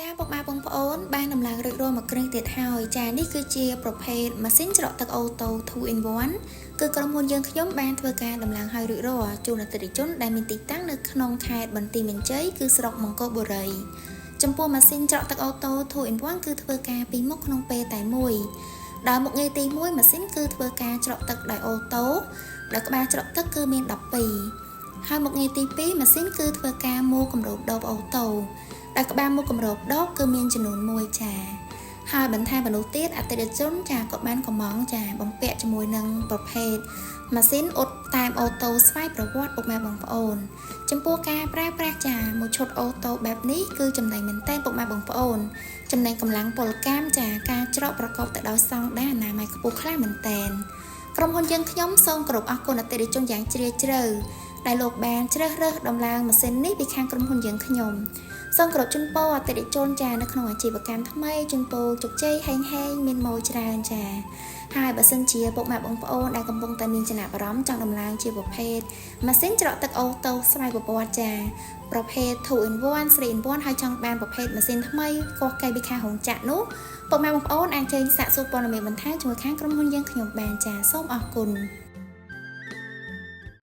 ចាពុកម៉ែបងប្អូនបានដំឡើងរួចរាល់មួយគ្រឿងទៀតហើយចានេះគឺជាប្រភេទម៉ាស៊ីនច្រកទឹក auto 2 in 1គឺក្រុមហ៊ុនយើងខ្ញុំបានធ្វើការដំឡើងឲ្យរួចរាល់ជូនអតិថិជនដែលមានទីតាំងនៅក្នុងខេត្តបន្ទាយមានជ័យគឺស្រុកមង្គលបុរីចំពោះម៉ាស៊ីនច្រកទឹក auto 2 in 1គឺធ្វើការពីរមុខក្នុងពេលតែមួយដោយមុខងារទី1ម៉ាស៊ីនគឺធ្វើការច្រកទឹកដោយ auto ដោយក្បាលច្រកទឹកគឺមាន12ហើយមុខងារទី2ម៉ាស៊ីនគឺធ្វើការមូលគម្របដប auto ដែលក្បាលមុខគម្របដបគឺមានចំនួន1ចាហើយបន្ថែមបន្នោះទៀតអតិថិជនចាក៏បានកំងចាបំពាក់ជាមួយនឹងប្រភេទម៉ាស៊ីនអ៊ុតតាម auto ស្វ័យប្រវត្តិពុកម៉ែបងប្អូនចំពោះការប្រើប្រាស់ចាមួយឈុត auto បែបនេះគឺចំណេញមែនតើពុកម៉ែបងប្អូនចំណេញកម្លាំងពលកម្មចាការច្រកប្រកបទៅដោយស្តង់ដារអនាម័យខ្ពស់ខ្លាំងមែនតើក្រុមហ៊ុនយើងខ្ញុំសូមគោរពអរគុណអតិថិជនយ៉ាងជ្រាលជ្រៅដែលលោកបានជ្រើសរើសដំឡើងម៉ាស៊ីននេះពីខាងក្រុមហ៊ុនយើងខ្ញុំសូមគោរពជូនពរអតិថិជនចានៅក្នុងអាជីវកម្មថ្មីជូនពរជោគជ័យហែងហែងមានម៉ូយច្រើនចាហើយបើសិនជាពុកម៉ែបងប្អូនដែលកំពុងតែមានចំណាប់អារម្មណ៍ចង់ដំឡើងជាប្រភេទម៉ាស៊ីនច្រកទឹក auto ស្វ័យប្រវត្តិចាប្រភេទ2 in 1 3 in 1ហើយចង់បានប្រភេទម៉ាស៊ីនថ្មីកោះកែពីខាងរោងចក្រនោះពុកម៉ែបងប្អូនអាចចេញសាកសួរព័ត៌មានបន្ថែមជាមួយខាងក្រុមហ៊ុនយើងខ្ញុំបានចាសូមអរគុណ។